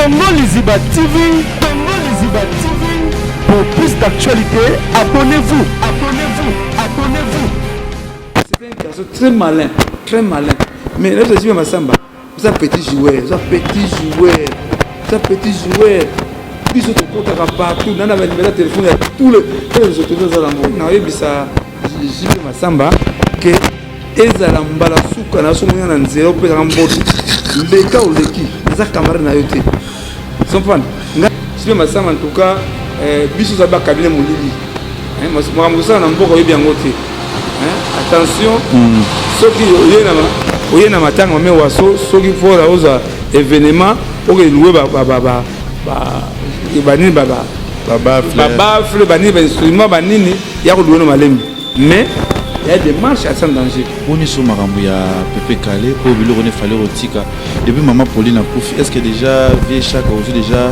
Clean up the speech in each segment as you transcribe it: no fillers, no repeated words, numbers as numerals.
Congo Liziba TV, Congo Liziba TV. Pour plus d'actualités, abonnez-vous, abonnez-vous, abonnez-vous. C'est un garçon très malin, très malin. Mais là, je suis Massamba. Oza petit joueur, oza petit joueur, oza petit joueur. Biso tokotaka partout, nana ba numéro ya téléphone ya tous les tous les autorités oza nango. Nakoyebisa JP Massamba que ezala mbala suka na soki na nzela opesaka mbote leka oleki naza camarade na yo te comprendre nga JP Massamba en tout cas eh, biso oza ba cabinet molili makambo kosala na mboka oyebi yango te. Attention soki oye na matanga mame waso soki fola ozwa événement oke louer banini babafle banini bainstrument banini ya kolouer no malembe mais ya démarche à sans danger. Boni so makambo ya Pepe Kale oyo biloko ne fallait kotika depuis mama Pauline akufi, est ce que déjà vieux Chaka ozwi déjà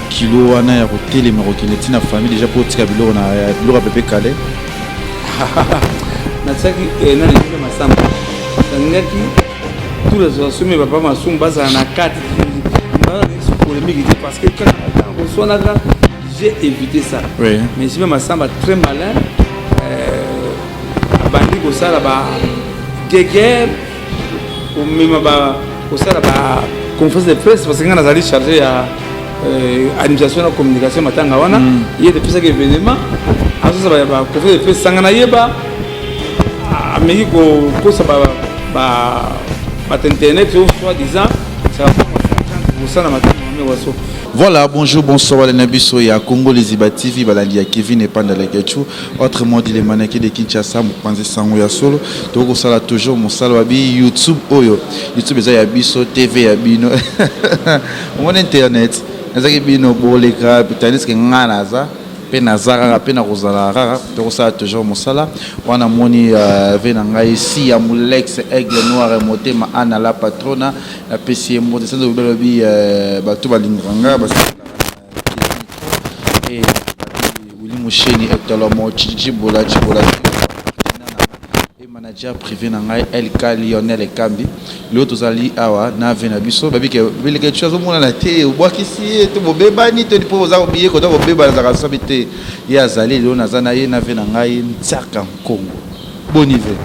kilo wana ya kotelema kokende ntina famille déjà mpo otika biloko na biloko ya Pepe Kale? Natiaki nani Pepe Masamba nalingaki tous les associations papa Masumu bazala na kati polémique te parce que kaka ntango koswanaka j'ai évité ça. Mais JP Masamba très malin, abandi kosala ba guerre, komema ba kosala ba conférence de presse parce que nga nazali chargé ya administration na communication matanga wana. Ye tepesaki événement, azosala ba conférence de presse sanga nayeba ameki kokosa bato internet oyo soi disant kosala matanga mame waso. Voilà, bonjour, bonsoir, balandi biso ya Congo Liziba TV, balandi ya Kevin Epanda Lekechu, autrement dit les mannequins de Kinshasa, mopanzi sango ya solo, tokosala toujours mosala babi YouTube oyo, YouTube eza ya biso, TV ya bino. Omona internet, ezaki bino boleka, tandis que nga naza mpe naza kaka mpe na kozala kaka tokosala toujours mosala wana. Moni ve na ngai si ya Molex Aigle Noir motema ana la patrona, napesi ye mbote sanza lobi bato balingaka nga basalaka e Willy Musheni Etolomo Chichibola Chibola e manager privé na ngai LK Lionel Ekambi. Lelo tozali awa na ve na biso babike beleke tu azomonana te, obwakisi ye to bobebani to mpo oza ye koza kobebana azalaka sabi te. Ye azali lelo naza na ye na ve na ngai Ntiaka Nkongo. Boni ve?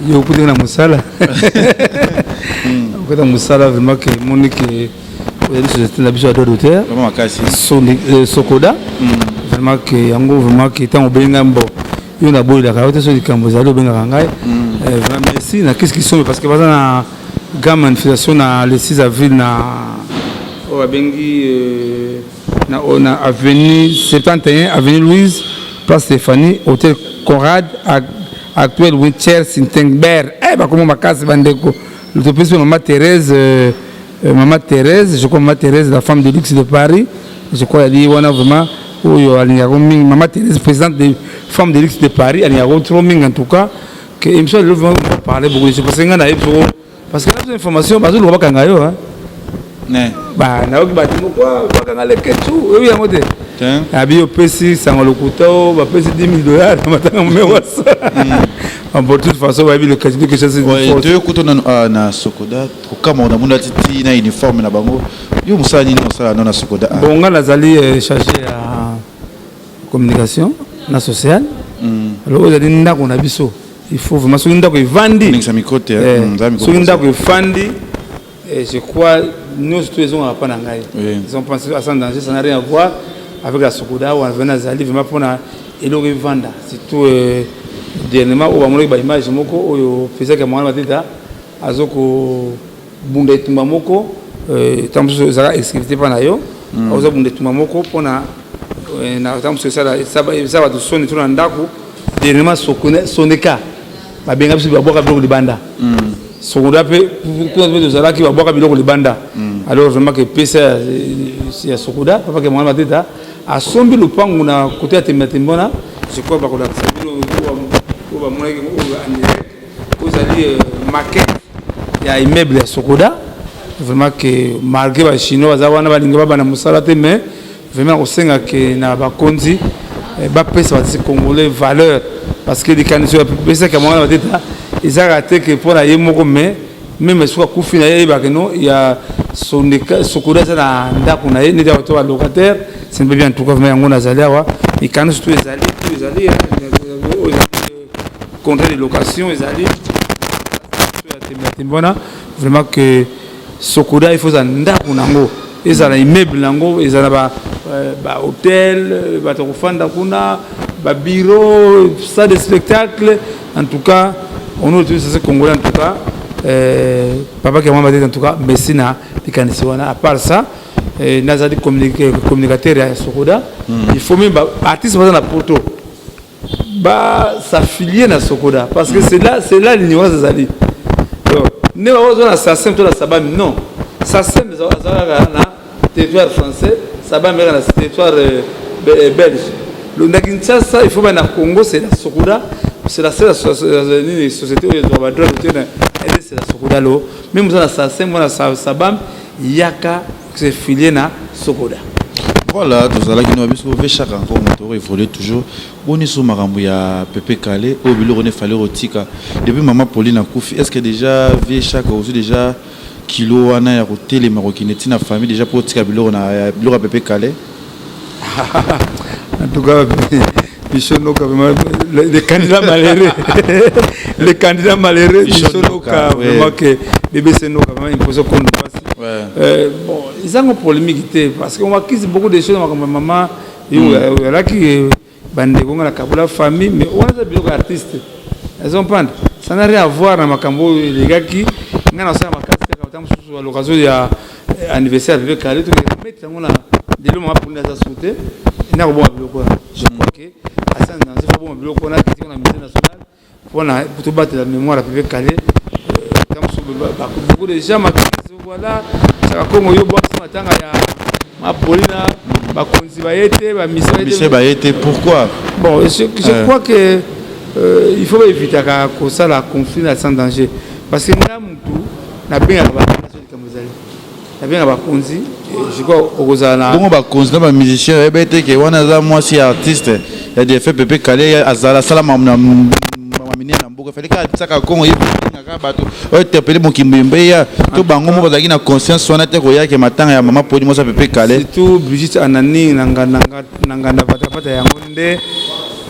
Yo okutaki na mosala, okota mosala vraiment ke emoni ke oyali société na biso ya droit d'auteur. Vraiment makasi. Sokoda vraiment ke yango vraiment ke ntango obengi ngai mbo yo naboyelaka yo te, so likambo ezali obengaka ngai. Vraiment merci na kisi kisombe parce que baza na grande manifestation na le 6 avril na oyo babengi na avenue 71, avenue Louise, place Stéphanie, hôtel Conrad actuel Wincher Sintenberg. Bakoma makasi bandeko topesi mama Thérèse, mama Thérèse, je crois, mama Thérèse, la femme de luxe de Paris, je crois yali wana vraiment oyo alingaka mingi mama Thérèse, présidente de femme de luxe de Paris, alingaka trop mingi. En tout cas que émission lelo vraiment on va parler beaucoup de choses parce que nga nayebi soko parce que na information bazoluka bakanga yo. Ba nayoki bato moko bakanga Leketu, oyebi yango te, abi opesi sango lokuta o bapesi 10 000 $ na matanga mome wasa. Bon, de toute façon bayebi le quasi quelque chose. Toyo kuto na Sokoda kokama na mona titi na uniforme na bango. Yo mosala nini osala no na Sokoda? Bon, nga nazali chargé ya communication na sociale. Alors oyo ezali ndako na biso, il faut vraiment soki ndako evandi, soki ndako efandi, je crois nyonso to ezongaka mpa na ngai. Ils ont pensé à sans danger, ça n'a rien à voir avec la Sokoda. Awa vraiment nazali vraiment mpona eloko evanda, surtout dernièrement oyo bamonaki baimage moko oyo pesaki ya mwana mateta azo kobunda etumba moko. Ntango mosusu ezalaka exclusivité mpa na yo, oza bunda etumba moko mpona ntango mosusu esala bato soni to na ndako. Dernièrement Soneka babenga biso, babwaka biloko libanda. Sokoda mpe kuna mpe tozalaki, babwaka biloko libanda. Alors vraiment ke pesa ya Sokoda, papa ke mwana mateta asombi lopango na kote ya Tembe na Tembe wana, je crois bakolakisa bino oyo bamonaki oyo en direct, oyo ezali maquette ya immeuble ya Sokoda. Vraiment ke malgré bachinois baza wana balingi babanda mosala te, mais vraiment kosenga ke na bakonzi bapesa batisi congolais valeur parce que likanisi oyo apesaki ya mwana mateta ezalaka te ke mpo na ye moko, mais Même soki akufi na ye, ayebaka no ya Sokoda eza na ndako na ye, neti awa to balocataire, c'est bien. En tout cas, vraiment, yango nazali awa. Mikanda surtout ezali, tout ezali, oyo ezali contrat de location, ezali ya tembe tembe wana. Vraiment que Sokoda, il faut eza ndako nango, ezala immeuble nango, ezala bahôtel, bato kofanda kuna, babureau, salle de spectacle. En tout cas, on est tous congolais. En tout cas, papa Kiamwamba Matete, en tout cas merci na likanisi wana. À part ça, nazali communicateur ya Sokoda. Il faut même baartiste baza na poto bas'affilier na Sokoda, parce que c'est là l'ignorance ezali. Nde bakozwa na SACEM to na SABAM. Non, SACEM azalaka na territoire français, SABAM eka na territoire belge. Na Kinshasa, il faut ba na Congo, c'est la Sokoda, c'est la seule nini, société oyo ezwaka badroit d'auteur na c'est la Sokoda. Lo même oza na SACEM, na SABAM, yaka s'affilier na Sokoda. Voilà, tozalaki na biso ve chaque encore moto évolue toujours. Boni so makambo ya Pepe Kale oyo, biloko ne fallait kotika depuis mama Pauline akufi, est ce que déjà vie chaque ozwi déjà kilo wana ya kotelema, kokende ntina famille déjà mpo otika biloko na biloko ya Pepe Kale? En tout cas, Michel Noka, vraiment, les candidats malheureux, les candidats malheureux, Michel Noka, vraiment que BBC Noka, vraiment, imposé compte. Bon, ils ont une polémique, parce qu'on accuse beaucoup de choses comme maman, il bandeko nga na kabola famille, mais wana eza biloko ya artiste, eza comprendre, ça n'a rien à voir na makambo oyo elekaki. Nga na osala makasi kaka ta mosusu à l'occasion ya anniversaire ya Pepe Kale, tomettre yango na lelo. Mama Poni aza su te, na kobonga biloko wana. Je crois que asa na nse fabonga biloko wana, kiti na Musée national mpona tobatela mémoire ya Pepe Kale. Ta mosusu beaucoup de gens makasi, voilà, Saka Kongo yo bwakisi matanga ya mapolina, bakonzi baye te, bamisie baye te, pourquoi? Bon, je crois que il faut baevitaka kosala conflit na sans danger, parce que nga mutu nabengaka bato, likambo ezali, nabengaka bakonzi, je crois okozala na Bongo bakonzi na bamusicien oyeba ete ke wana aza mwasi ya artiste ya défunt Pepe Kale, azala asala na minene na mboka, fallait kaka tiaka Kongo ye kaka bato oyo interpellé mokili ya to bango mo bazalaki na conscience wana te koyake matanga ya mama Poli, mwasi ya Pepe Kale. Surtout Brigitte Anani na nganda patapata, yango nde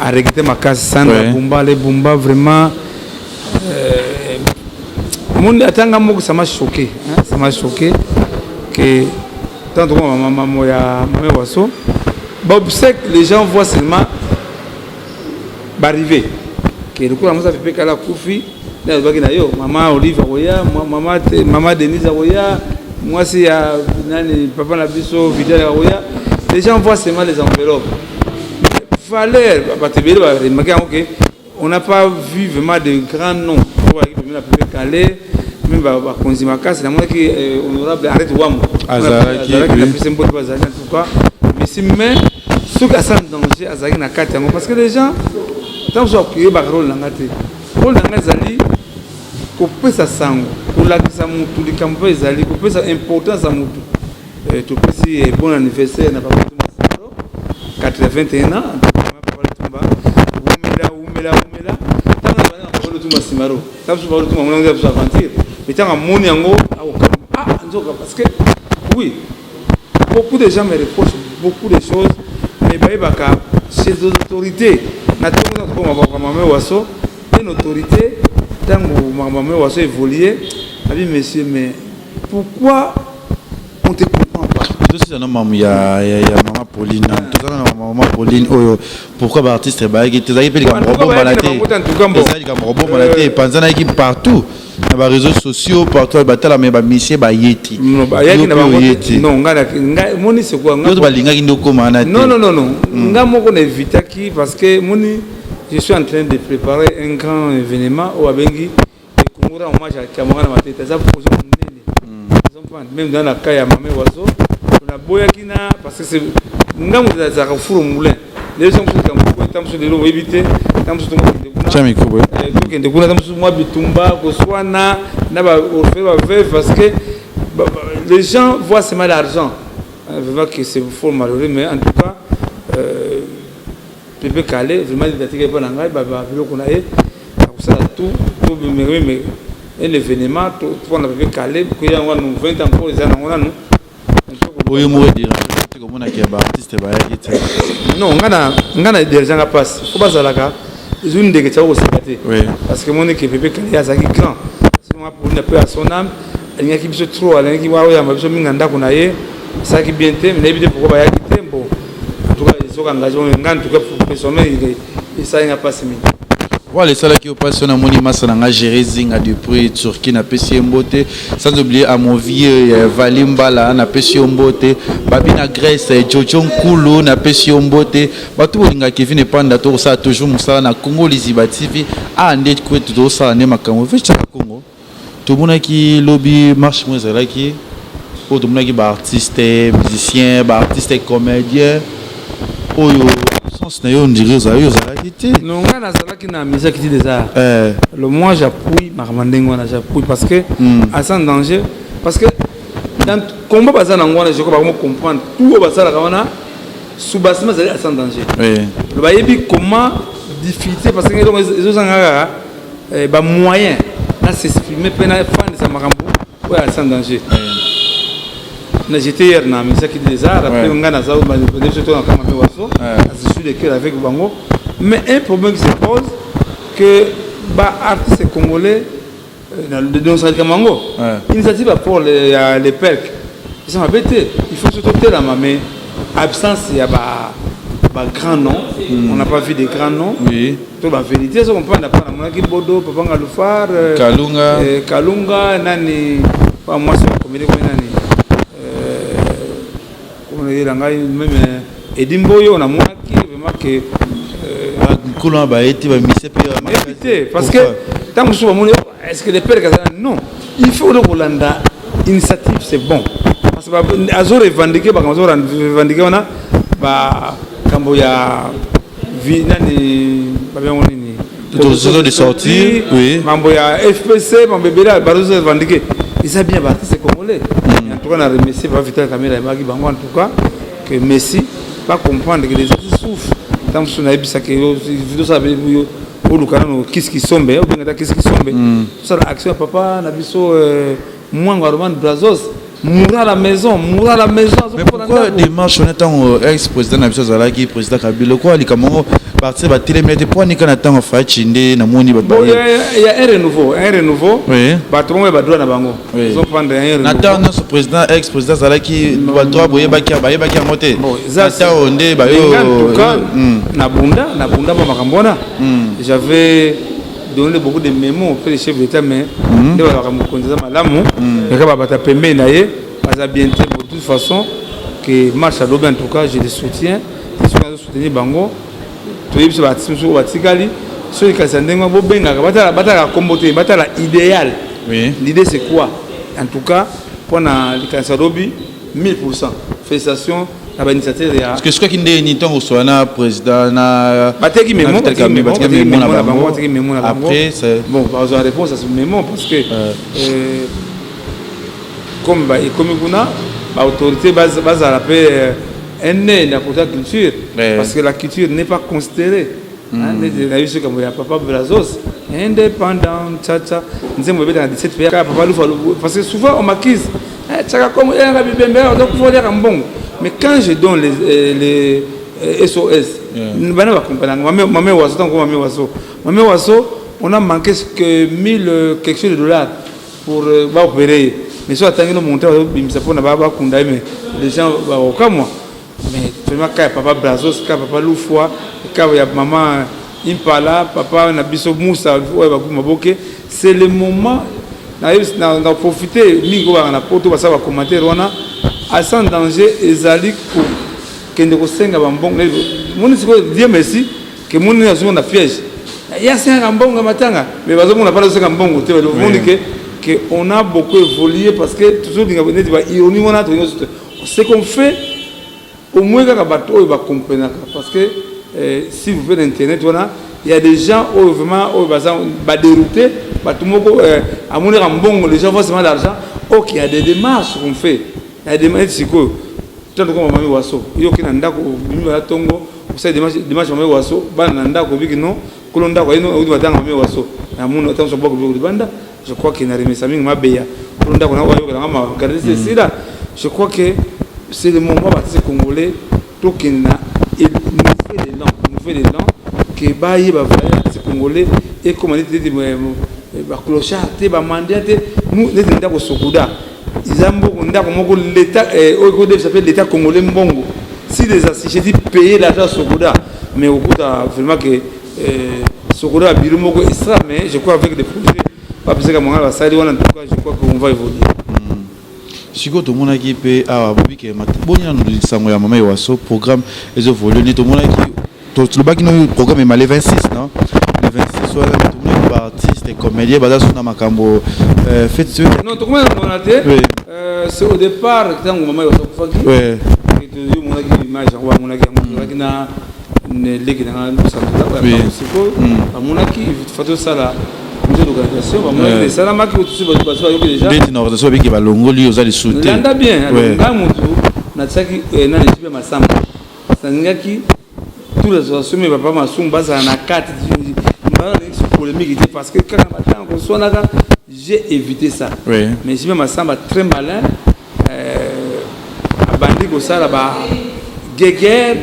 aregretter makasi. Sandra Bumba, le Bumba, vraiment, monde atanga moko, ça m'a choqué, hein, ça m'a choqué que tant que maman ya mama waso baobsèque, les gens voient seulement barrivé ke lokola mosa Pepe Kala akufi, nde alobaki na yo mama Olive akoya, mama, mama Denise akoya, mwasi ya nani, papa na biso Vidal akoya. Les gens voient seulement les enveloppes, valeur. Bato ebele baremarquer yango ke on n'a pas vu vraiment de grands noms oyo bazalaki pembeni na Pepe Kale, même bakonzi makasi. Namonaki honorable Arrête Wamo azalaki. Napesi mbote, bazali en tout cas. Mais mais soki asala danger, azalaki na kati yango, parce que les gens ntango mosusu akoyebaka rôle na nga te. Rôle na nga ezali kopesa sango, kolakisa mutu likambo mpe ezali kopesa importance ya mutu. Topesi bon anniversaire na papa Masaro, 81 ans. Papa Lutumba, umela, umela, umela. Ntango na bana papa Lutumba Simaro, ntango mosusu papa Lutumba monango biso aventure, mais ntango amoni yango akokama, ah nzoka, parce que oui, beaucoup de gens me reprochent beaucoup de choses, mais bayebaka chez les autorités na ntongo tokoma makambo waso, une autorité, ntango makambo waso évolué, abi: "Monsieur, mais pourquoi on te comprend pas?" Tosisa na mamu ya mama Pauline. Tozala na mama Pauline oyo, pourquoi baartiste bayaki te? Ezalaki mpe likambo kobombana te, ezali likambo kobombana te, epanzanaki partout na baréseaux sociaux, partout batala, me bamisie baye te. Moni, c'est quoi? Yo balingaki nde okóma wana te. Non, non, non, non, nga moko na évitaki, parce que moni, je suis en train de préparer un grand événement oyo abengi Congo hommage à Kiamwanga na Matete. Eza projet monene, même dans la cas ya mame waso, naboyaki na, parce que nga moto azalaka four moulin. Lelo so mosusu likambo ta mosusu lelo oyebi te, ta mosusu tokende kuna, ta mosusu mwa bitumba, koswana na baorphelin, baveuve, parce que les gens voient seulement l'argent. Vraiment que c'est fort malheureux, mais en tout cas, Pepe Kale, vraiment, atikaki mpo na ngai babiloko na ye, akosala tout to. Un événement mpona Pepe Kale koya yango nanu 20 ans encore eza nango nanu. Oyo moko edérange te komonaki ya baartiste bayaki te? Non, nga na dérange nga mpasi fo bazalaka ezwi ndeke tiako koseka te, parce que moni ke Pepe Kale azalaki grand mpona mpe à son âme, alingaki biso trop, alingaki oyamba biso mingi na ndako na ye. Asalaki bien te, mais nayebi te pourquoi bayaki te. Bon, en tout cas ezoka engagé nga, en tout cas personnellement esali nga mpasi mingi. Voilà, esalaki yo mpasi. Oyo namoni masa na nga Géré Zinga depuis Turquie, napesi ye mbote, sans oublier à mon vieux Vali Mbala, napesi yo mbote, babi na Grèce, Jojo Nkulu, napesi yo mbote. Bato bolingaka Kevin Epanda, tokosala toujours mosala na Congo Liziba TV. A nde kwetu tozosala nde makambo vetiaka Congo. Tomonaki lobi marche moko ezalaki oyo, tomonaki baartiste musicien, baartiste comédien. Oyo absence na yo, ondire ozalaki, ozalaki te. Non, ngai nazalaki na musique ti déjà. Le moi j'appuie makambo ndenge wana, j'appuie parce que sans danger, parce que dans combat baza nango wana, je crois bakomo comprendre tout oyo basalaka wana. Soubassement ezali sans danger. Bayebi comment difficulté, parce que eloko ezozanga kaka bamoyen na s'exprimer mpe nafandisa makambo oyo ya sans danger. Na j'étais hier na Misaki des Arts, après nga naza biso to na kama mpe waso, je suis de cœur avec bango. Mais un problème qui se pose, que ba artiste congolais dénonçaka bango initiative ya pour ya les perk eza mabe te, il faut surtout telama, mais absence ya ba grand nom, on n'a pas vu des grands noms. To bavérité so comprendre apa, namonaki Bodo, Papa Ngalufar, Kalunga. Kalunga nani, mwasi ya comédie komi nani, komonayela ngai même Edi Mboyo, namonaki vraiment que Nkolo na baye te, bamise mpe. Nayebi te, parce que ntango mosusu bamoni est ce que le père kazala. Non, il faut de kolanda initiative, c'est bon, parce que azo revendiquer bakambo, azo revendiquer wana bakambo ya vi nani, babengo nini? Autorisation de sortir, oui. Mambo ya FPC, mambo ebele bazo revendiquer, eza bien, baartiste congolais. En tout cas na remercier ba Vital Kamerhe, ayebaki bango. En tout cas que Messi va comprendre que les artistes souffrent. Ntango mosusu nayebisaki tosala, oluka nano kisi kisombe, obenga ta kisi kisombe, tosala action ya papa na biso Mwango Armand Brazos mourra à la maison, mourra à la maison. Mais pourquoi démarche wana, ntango ex président na biso azalaki, président Kabila, kwa likambo yango parti batelemi ete mpo anika na ntango Fatshi nde namoni bato? Bon, il y a un renouveau, un renouveau. Bato bango ya badroit na bango. Ils vont prendre un renouveau. Na ntango nyonso président, ex président azalaki, badroit boyebaki, bayebaki yango te. Na ntango nde bayo? En tout cas, na bunda ba makambo wana. J'avais donné beaucoup de mémos auprès des chefs d'État, mais nde balobaka mokonzi aza malamu, eka babata pembeni na ye baza bien te. Bon, de toute façon que marche alobi, en tout cas je les soutiens, soki nazo soutenir bango. Toyebi biso baartiste mosusu oyo batikali, soki kasi ya ndenge wana bobengaka, batalaka kombo te, batala idéal. L'idée, c'est quoi? En tout cas mpona likanisi alobi, 1000, félicitations na bainitiative ya Parce que soki ndenge nini, ntango osola na président na Bateki mémo, bateki bateki mémo na na bango, bango. Bateki mémo na bango. Après c'est Bon, bazwa réponse à ce mémo, parce que comme ekomi kuna, baautorité bazala mpe un œil na côté ya culture, parce que la culture n'est pas considérée. Neti nayebi soki kambo ya papa Brazos indépendant chacha, nzembo ebetaka 17 pays kaka papa Lufa, parce que souvent on m'accuse: "Tshaka Kongo eyanga bibembe, ozokufa oliaka mbongo." Mais quand je donne les SOS, bana bakompananga mame waso, ntango mame waso, mame waso, on a manqué que 1000 quelque chose de dollars pour baopérer ye, mais so atangi no monte, bazobimisa mpona bakunda ye, mais les gens bakokamwa. Mais vraiment ka ya papa Brazos, ka papa Lufwa, ka ya mama Impala, papa na biso Musa oyo bakufi maboke, c'est le moment na profite mingi oyo baka na poto basala bacommentaire wana. À sans danger ezali kokende kosenga bambongo. Moni sikoyo, Dieu merci ke moni azonga na piège ye, asengaka mbongo ya matanga, mais bazomona mpana azosenga mbongo te. Omoni ke on a beaucoup évolué, parce que tozolinga neti baironie wana, tolinga ce qu'on fait au moins kaka bato oyo bacomprenaka, parce que si vous faites internet wana, il y a des gens oyo vraiment oyo baza badérouté, bato moko amonaka mbongo, les gens voient seulement l'argent. Ok, il y a des démarches qu'on fait, il y a des démarches. Sikoyo tanto koma mami waso, yo oke na ndako, obimi bala ntongo, osali démarche mami waso, bana na ndako obiki no kolo ndako ayino outi batanga mami waso, namoni ata moso bwako biloko libanda. Je crois que na remesa mingi mabeya mpo ndako na oyo nga ma garde esila. Je crois que c'est le moment baartiste congolais tokende na nouvel élan, nouvel élan, ke bayeba valeur artiste congolais ekoma neti baclochard te, bamandia te. Neti ndako Sokoda eza mbongo, ndako moko l'état oyo kodebisa mpe l'état congolais mbongo. Si les assujettis payer l'argent Sokoda, mais okuta vraiment que Sokoda babiro moko extra. Mais je crois, avec des projets bapesaka mwanga basali wana, en tout cas je crois qu'on va évoluer. Sikoyo tomonaki mpe awa bobike boni nanu lisango ya mama Ewaso, programme ezoévolue nde tomonaki, tolobaki no programme ema le 26, non, le 26 wana. Tomonaki baartiste comédien baza so na makambo fête. Non, tokomona te. C'est au départ, ntango mama Ewaso akufaki, tomonaki image yango, bamonaki yango, tozalaki na leki nanga Lusandola. Sikoyo bamonaki fa tosala comité d'organisation, bamonaki esalamaki otusi bato bayoki déjà. Ndeti na organisation babiki balongoli oza lisusu te. Landa bien, ngai motu natiaki nani, JB Masamba. Nalingaki tous les associations, mais papa Masumu bazala na kati, polémique te, parce que kaka matanga koswanaka, j'ai évité ça. Mais JB Masamba, très malin, abandi kosala ba guéguerre,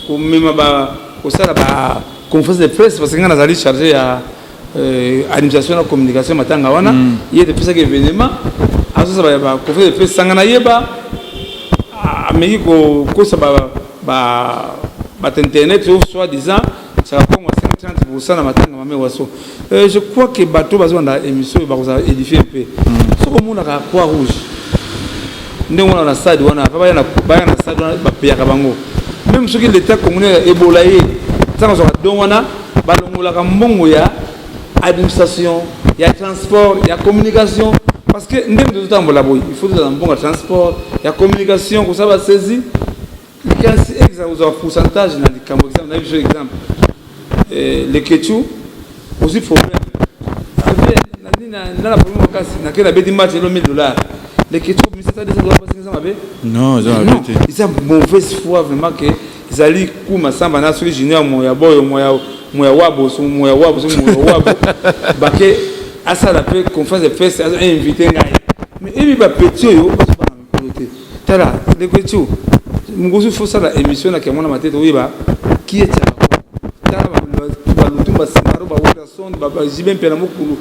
komema, kosala ba conférence de presse, parce que ngai nazali chargé ya administration na communication. Matanga wana, ye tepesaki événement, azosala ba conférence de presse, sanga nayeba, ameki kokosa bato internet oyo, soi disant Saka Kongo asengi 30 na matanga mame Waso. Je crois que bato bazolanda émission oyo bakozala édifie mpe. Soki omonaka Croix Rouge ndenge wana na stade wana, baya na stade wana, bapeyaka bango. Même soki l'état congolais ebola ye, ntango azwaka don wana, balongolaka mbongo ya administration, ya transport, ya communication, parce que ndenge tozotambola boye, il faut tozala mbongo ya transport, ya communication, kosala basaisie. Likanisi exemple, ozwa pourcentage na likambo. Exemple na biso, exemple Leketu ozwi problème na problème makasi, nake nabeti match elo 1000 $, Leketu misata 200 $ parce que eza mabe. Non, eza mabe te. Eza mauvaise foi vraiment, ke ezali ku Masamba na soki Junior Moya boyo, Moya, Moya wabo, so Moya wabo, so Moya wabo bake asala mpe conférence de presse, azo invité ngai. Mais ebi bapeti oyo bazobanga mikolo te. Tala Leketu, mokosi fosala émission na Kiamona Matete, oyeba ki etiaka. Tala Balutumba Simaro, Bawerason, bajibe mpe na mokulu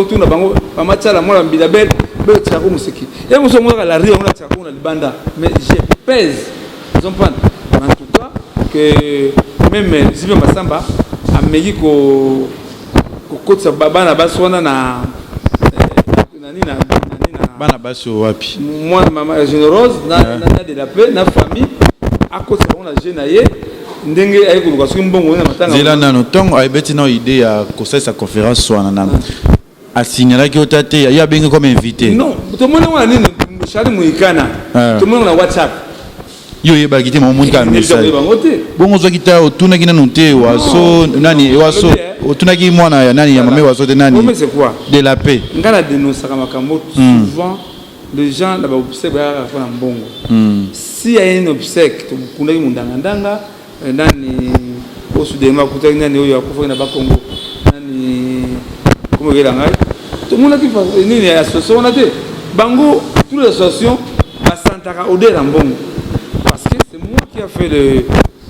otuna bango, bamatiala mwana Mbilabel betiaka moseki ye moso omonaka la rie yango natiaka na libanda. Mais je pèse, ozomprendre. En tout cas que même Zibe Masamba ameki kokotisa bana basi wana na nani na Bana basi oyo wapi? Mwana mama Générose na de la paix na famille, akotisa bango na jeu na ye, ndenge aye koluka soki mbongo na matanga. Nzela nano, ntongo ayebeti na idée ya kosalisa conférence wana, nano asignalaki ota te, ye abengi comme invité? Non, tomoni yango na nini, Charli Moikana, tomoni yango na WhatsApp. Yo oyebaki te, mamoni kaka message? Bango te. Bongo ozwaki ta, otunaki nanu te Waso nani, Waso, otunaki mwana ya nani, ya mame Waso te, nani? C'est quoi? De la paix. Ngai na dénonçaka makambo souvent. Les gens na baobsèque bayaka mpona mbongo. Si ya une obsèque, tokundaki mondangandanga nani osudema, akutaki nani oyo akufaki na Bakongo, nani komoyela ngai, tomonaki nini ya association wana te. Bango, toutes les associations basantaka odeur ya mbongo, parce que c'est moi qui a fait le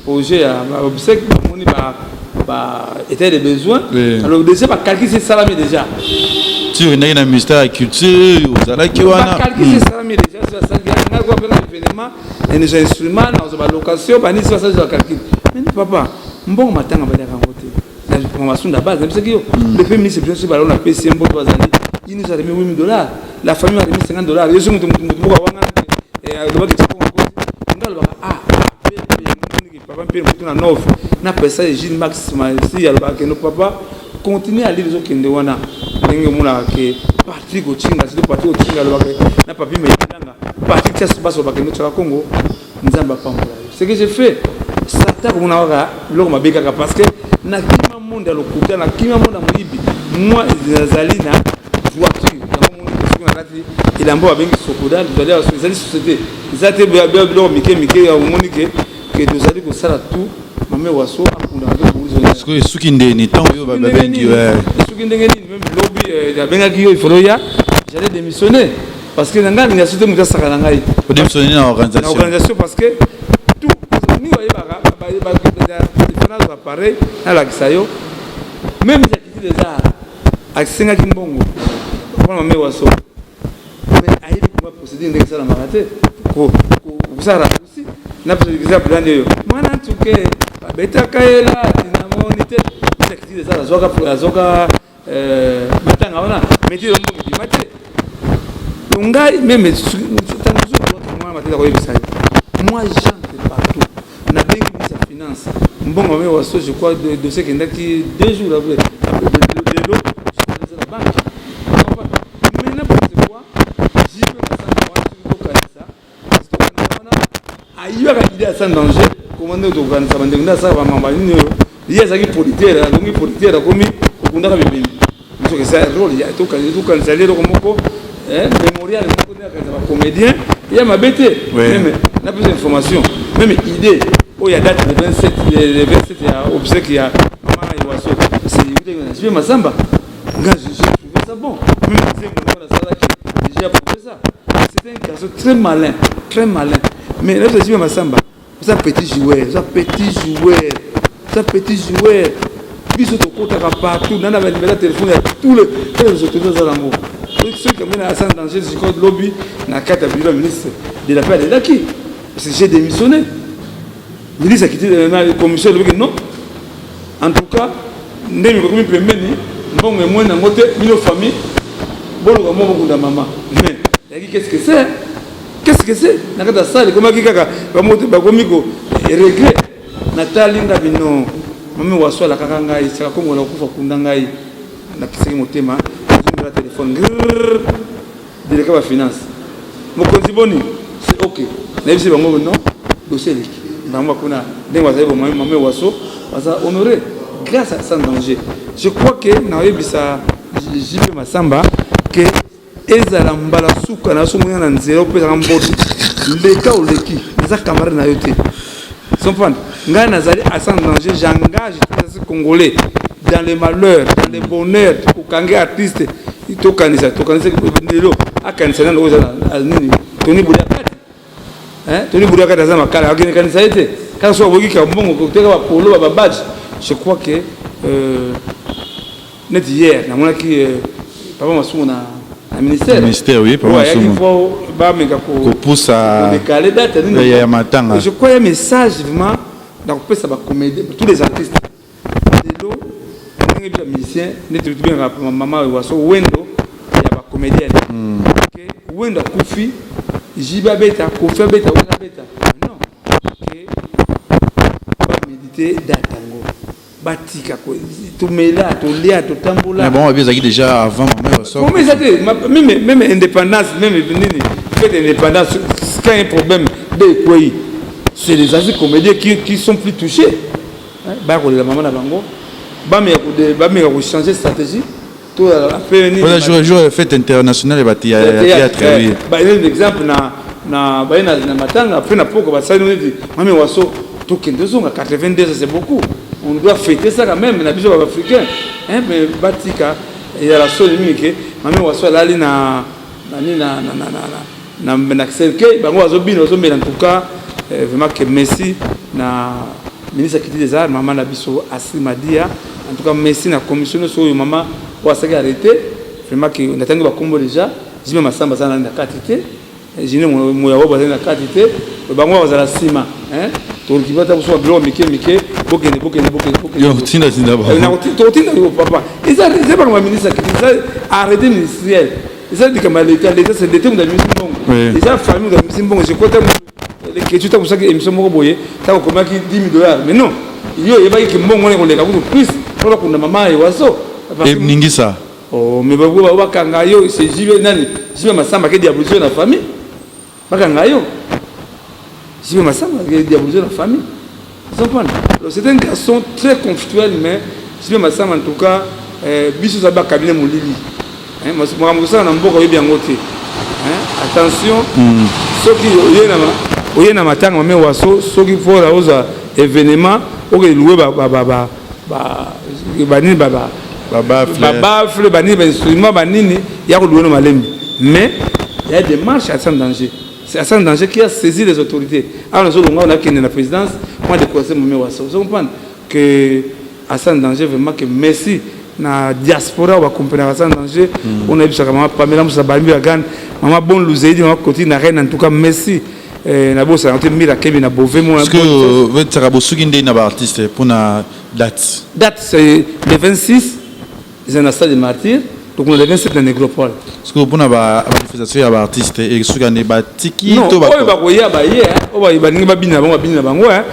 projet ya baobsèque. Bamoni ba état de besoin. Alors déjà bacalcul esalami déjà. Ti okendaki na ministère ya culture, ozalaki wana. Bacalcul esalami déjà. So asalaki ngai kwa mpenga événement, déjà instrument, nazwa balocation, banisi, basali bacalcul. Mais papa, mbongo matanga baliaka yango te. Masunda base nabisaki yo, le premier ministre biso balao na pesi ye mboto, bazali, il nous a remis 8000 $, la famille a remis 50 $. Yo so moto moko awangana te, alobaki tiakongo nga, alobaka ah papa mpe motu na nov na pesa Gilles Max si alobaka kendo papa continue alili, ezokende wana ndenge omonaka ke Patrik Otinga, surtout Patrik Otinga alobaka na papi Meilanga, Patrik Tias baso bakende tiaka Kongo. Nzambe apambola yo. Ce que j'ai fait, satan komona kaka biloko mabe kaka, parce que nakima monde ya lokuta, nakima monde ya moyibi. Moi nazali na voiture yango, moni soki na kati elamba babengi Sokoda, ezali société, eza te biloko mike mike ya omoni ke tozali kosala tout mame Waso akundaka. Esuki ndeni ntango oyo babengi? Esuki ndenge nini? Même lobi Nabengaki yo, il faut oya. J'allais démissionner parce que na ngai nalinga sote moto asaka na ngai. Odémissionner na organisation? Na organisation, parce que tout mingi bayebaka, nazwa appareil, nalakisa yo. Même Jakiti déjà asengaki mbongo mpona Mame Waso, mais ayebi koma procédure ndenge esalamaka te, kosala raccourci. Napesa exemple nani oyo mwana ntuke babetaka ye lati, namoni te. Jakiti déjà azwaka matanga wana, mais ti mbongo ebima te. Ngai même ntango mwana matete akoyebisa yo, moi j'entre partout, nabengi ministre ya finance, mbongo Mame Waso, je crois dossier ekendaki 2 jours après. Lelo eza na banque. Mais n'importe quoi, JP Masamba wana, soki tokanisa wana, ayibaka idée ya Sans Danger. Koma ndenge tokokanisa bandeko nde asala bamamba nini oyo. Ye azalaki producteur, azongi producteur, akomi kokundaka bibembe. Soki eza rôle, tokanisa eloko moko mémorial moko nde akanisa bacomédien ya mabe te. Même napesa information, même idée oyo ya date le 27, le 27 ya obsèque ya mama Ewaso, c'est JP Masamba. Nga j'ai trouvé ça bon. Même nzembo ngo nasalaki, j'ai approuvé ça. C'est un garçon très malin, très malin. Mais napesa JP Masamba, oza petit joueur, oza petit joueur, oza petit joueur. Biso tokotaka partout, nana banuméro ya téléphone ya tous les autorités aza nango. Soki kamene aza en danger, sikoyo lobi na kati ya bureau ya ministre de la Paix alelaki parce que j'ai démissionné. Ministre akiti na commission, elobiki non, en tout cas ndenge kokomi pembeni, mbongo emoi nango te, bino famille boluka mo bokunda mama. Mais yaki, qu'est-ce que c'est, qu'est-ce que c'est? Na kati ya salle ekomaki kaka bakomi ko regret. Natali nga bino, Mami Waso alakaka ngai saka kongola kokufa, kunda ngai. Nakisaki motema, nazongela téléphone, directeur bafinance, mokonzi boni, c'est ok. Nayebisi bango non, dossier eleki bango bakuna ndenge bazali. Mame Waso baza honoré grâce à Sans Danger. Je crois que naoyebisa JP Masamba ke ezala mbala suka na so moninga na nzela opesaka mbote, leka oleki, naza camarade na yo te. Comprendre ngai nazali à Sans Danger. J'engage tous les Congolais dans le malheur, dans le bonheur. Kokange artiste, tokanisa, tokanisa lelo, akanisa nano oyo eza nini, Tony Bulia kati, Tony Bulia kati aza makala, akende kanisa ye te kaka so aboki ka mbongo koteka bapolo, babadge. Je crois que neti hier namonaki papa Masumu na ministère. Ministère, oui, papa Masumu. Mpo bameka kopusa kodécaler date nini ya matanga. Je crois ya message vraiment na kopesa bacomédien, tous les artistes lelo, ndenge biso musicien neti tobengaka mama Waso Wendo ya bacomédienne, ke Wendo akufi, JB abeta, Kofi abeta, Wendo abeta. Non, ke bamédite date yango, batika tomela, tolia, totambola. Mais bon, ezalaki déjà avant mama Waso. Comment eza te? Même indépendance, même nini, fête indépendance, quand un problème de ekwei, c'est les artistes comédiens qui sont plus touchés. Baya kolela mama na bango, bameka kochanger stratégie. To jour fête internationale ya théâtre, oui. Ba exemple na baye na matanga, après na poko basali neti Mame Waso, tokende ozonga 82, c'est beaucoup, on doit fêter ça quand même na biso baafricain, hein. Mais batika ezala soni mingi ke Mame Waso alali na nani, na cercueil, bango bazobina, bazomela. En tout cas vraiment que merci na ministre ya culture des arts, mama na biso Asli Madia. En tout cas merci na commission nyonso oyo mama oyo asalaki arrêté. Vraiment ke natangi bakombo déjà, JP Masamba aza nani na kati te, Jine Moyawo bazali na kati te, bango bazala nsima. Toluki bata biso babiloko mike mike, bokende, bokende, bokende. Tinda, tinda. Tokotinda yo papa. Eza makambo ya ministre ya culture, eza arrêté ministériel, eza likambo ya l'état. L'état, c'est l'état moto abimisi mbongo, eza famille moto abimisi mbongo. Je crois lekeci ntango osalaki émission moko boye, ntango okomaki 10 000 dollars, mais non, yo oyebaki ke mbongo wana ekoleka kutu plus mpo bakunda mama Ewaso. Ningisa. Oh, mais bakanga yo, c'est JP nani, JP Masamba ke diabolise na famille, bakanga yo. JP Masamba ke diabolise na famille. Comprendre, c'est un garçon très conflictuel. Mais JP Masamba, en tout cas biso ozali bacabinet molili, makambo kosala na mboka oyebi yango te. Attention, soki oye na matanga Mame Waso, soki mpona ozwa événement, oke louer banini. Babaffle, banini, bainstrument, banini ya kolouer no malembe. Mais il y a des marches à sans danger. C'est à sans danger qui a saisi les autorités. Awa nazolonga, nakende na présidence moi décoincer Mame Waso. Ozo comprendre que à sans danger, vraiment que merci na diaspora bakomprenaka sans danger. Oyo nayebisaka mama Pamela Mosa, Bambi Bagane, mama Bon Luzeidi, mama Koti na reine, en tout cas merci. Nabosana te Mira Kebi na Bove. Parce que vetisaka bosuki nde na baartiste mpona date? Date, c'est le 26, eza na stade de Martyr, donc le 27 na Négropole. Parce que mpona bamanifestation ya baartiste esuki nde batiki? To oyo bakoya baye, oyo balingi babini na bango, babini na bango, oyo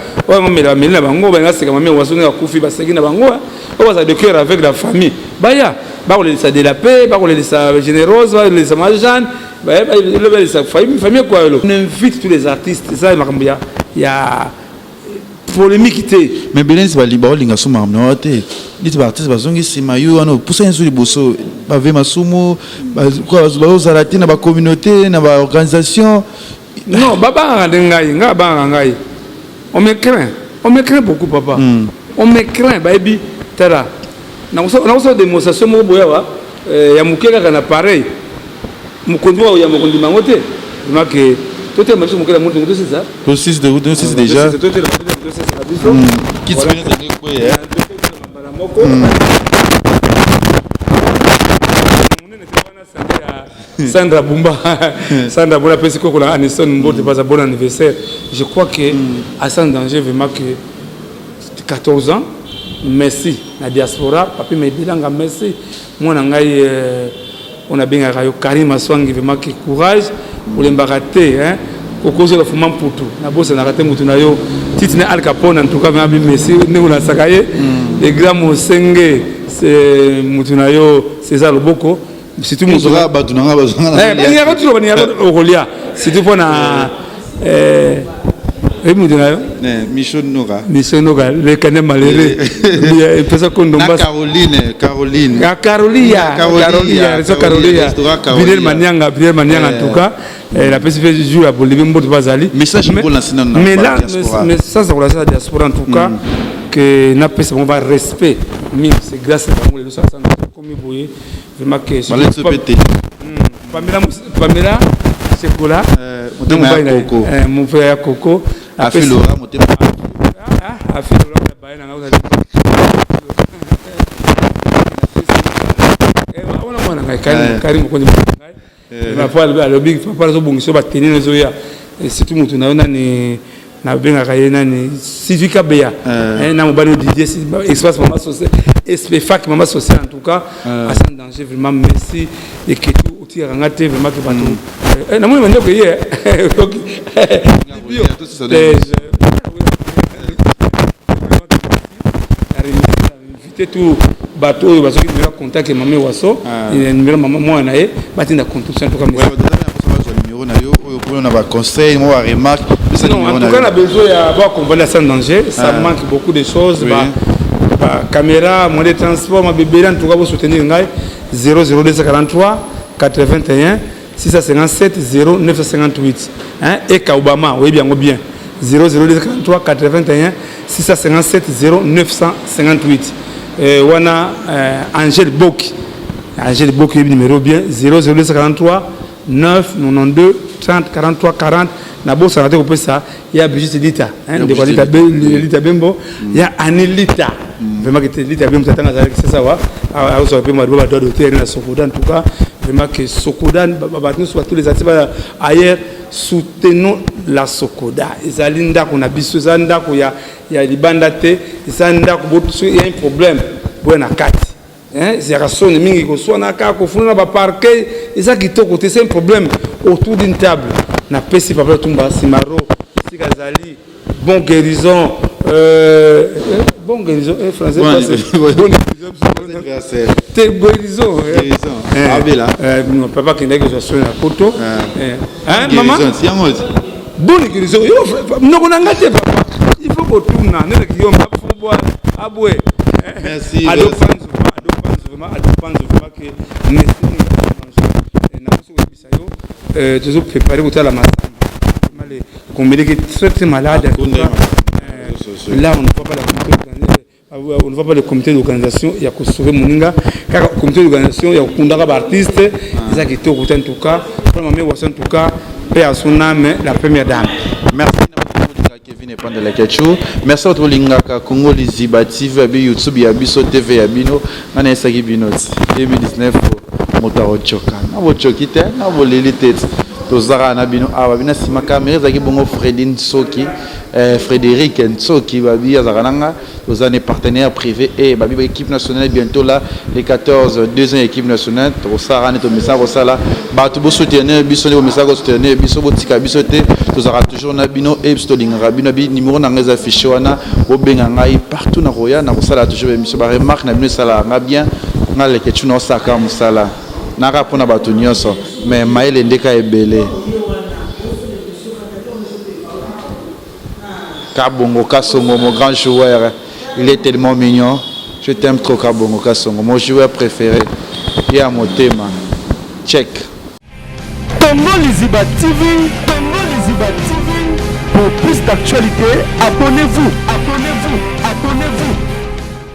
bamela bameli na bango, balingi baseka Mame Waso ndenge akufi, baseki na bango, oyo bazala de cœur avec la famille, baya bakolelisa de la paix, bakolelisa Générose, bakolelisa ma Jeanne, balelisa famille Kwayolo. On invite tous les artistes. Eza makambo ya polémique te. Mais belenisi baolinga so makambo na wa te, neti baartiste bazongi nsima. Yo wana opusani so liboso, bave masumu bazozala te na bacommunauté, na baorganisation. Non, babangaka nde ngai, ngai babangaka ngai. On me craint, on me craint beaucoup, papa. On me craint. Bayebi, tala, nakosala démonstration moko boye awa ya moke kaka na pareil. Mokonzi moko ya mokonzi bango te. Vraiment que totelema biso moke na moto tosisa. Tosisi déjà. Totelema, tosisa na biso. Kiti pene ezali kweya. Mbala moko monene te wana sande ya Sandra Bumba. Sandra Bumba, apesi koko na Aniston mbote, baza bon anniversaire. Je crois que à sans danger, vraiment que 14 ans. Merci na diaspora, papi Mebilanga, merci mwana ngai oyo nabengaka yo Karim Aswangi. Vraiment que courage, olembaka te, hein? Okozola fuma mputu, nabosanaka te mutu na yo titi na Al Capone. En tout cas vraiment merci ndenge olasaka ye, le grand Mosenge, c'est mutu na yo César Loboko, surtout mutu bato na nga bazongaka tilo baningaka okolia, surtout mpona oyebi mutu na yo. Micho Noka. Micho Noka, le canet malheureux, epesa kondomba. Caroline, Caroline. Carolia, Carolia, Carolia, Bilel Manianga, Bilel Manianga. En tout cas napesi mpe jour ya bolingi mbote bazali. Message. Mais là, message ya kolasa la diaspora, en tout cas que napesa bango ba respect mingi. C'est grâce à bango lelo komi boye. Vraiment que Pamela, Pamela Sekola, mopela ya koko. Afilora motema. Afilora baye nanga wana mwana ngai Karim Mokonzi ngai. Papa alobi, papa azobongisa bateni ezoya, surtout motu na yo nani nabengaka ye nani, Sylvie Kabeya na mobali Didier, espace mama social, espefac mama social. En tout cas à sans danger, vraiment merci eketu otikaka nga te. Vraiment ke bato namoni bandeko ye. Invité tout bato oyo bazoki numéro contact ya Mame Waso, numéro mama mwana na ye, batinda contribution. En tout cas numéro na yo oyo mpona na baconseil mo, baremarque. Non, en tout cas na besoin ya baaccompagner sans danger. Ça manque beaucoup de choses, ba caméra, moyen de transport, mabebele. En tout cas bosoutenir ngai, 00243 81 657 0958, hein, Eka Obama, oyebi yango bien, 00243 81 657 0958. Wana Angèle Boki, Angèle Boki, oyebi numéro bien, 00243 9 92 30 43 40. Nabosana te kopesa ya Brigitte Lita, ndeko Lita Bembo, ya Ani Lita. Vraiment que Lita Bembo tatanga azalaki sasa azwa mpe madibo badroit d'auteur na Sokoda. En tout cas vraiment que Sokoda, bato nyonso, tous les artistes ailleurs, soutenons la Sokoda. Ezali ndako na biso, eza ndako ya libanda te, eza ndako. Ya un problème boya na kati, ezalaka soni mingi koswana kaka kofunda na baparquet, eza kitoko te. C'est un problème autour d'une table. Napesi papa Tumba Simaro esika azali bon guérison, bon guérison, français, bon guérison te, guérison. Papa akendaki kozwa soni na poto. Mama, bonne guérison. Noko na nga te, papa, il faut kotuna ndenge yomba fo abwe. Merci. Ado Panzo, Ado Panzo, vraiment Ado Panzo, vraiment que merci mingi. Nakosi koyebisa yo, tozo préparer kotala masamba combien qui est très très malade. Là on ne voit pas la. On ne voit pas le comité d'organisation ya kosauve moninga, kaka comité d'organisation ya kokundaka baartiste. Eza kitoko te. En tout cas, mpona Mame Wasa, en tout cas, paix à son âme, la première dame. Merci na bato bolingaka Kevin Epandela Kechu. Merci bato bolingaka Congo Liziba TV, abi YouTube ya biso, TV ya bino. Nga nayesaki bino ti 2019, moto akotyoka na botyoki te, na boleli te, ti tozalaka na bino awa. Bino nsima kamera ezalaki bongo Fredi Nsoki, Frédéric Nsoki. Babi azalaka na nga, toza ne partenaire privé e babi ba équipe nationale. Bientôt là, les 14, 2 ans, équipe nationale, tokosalaka nde tomesaka kosala. Bato bosoutenir biso nde bomesaka kosoutenir biso, botika biso te, tozalaka toujours na bino e biso tolingaka bino. Bi numéro na ngai eza affiché wana, bobenga ngai partout na koya na kosala toujours émission. Baremarque na bino esalaka nga bien. Nga leke tuna osalaka mosala naka mpona bato nyonso, mais mayele ndeka ebele. Kabongo Kasongo, mon grand joueur, il est tellement mignon. Je t'aime trop, Kabongo Kasongo, mon joueur préféré. Ya motema. Check. Congo Liziba TV, Congo Liziba TV. Pour plus d'actualités, abonnez-vous.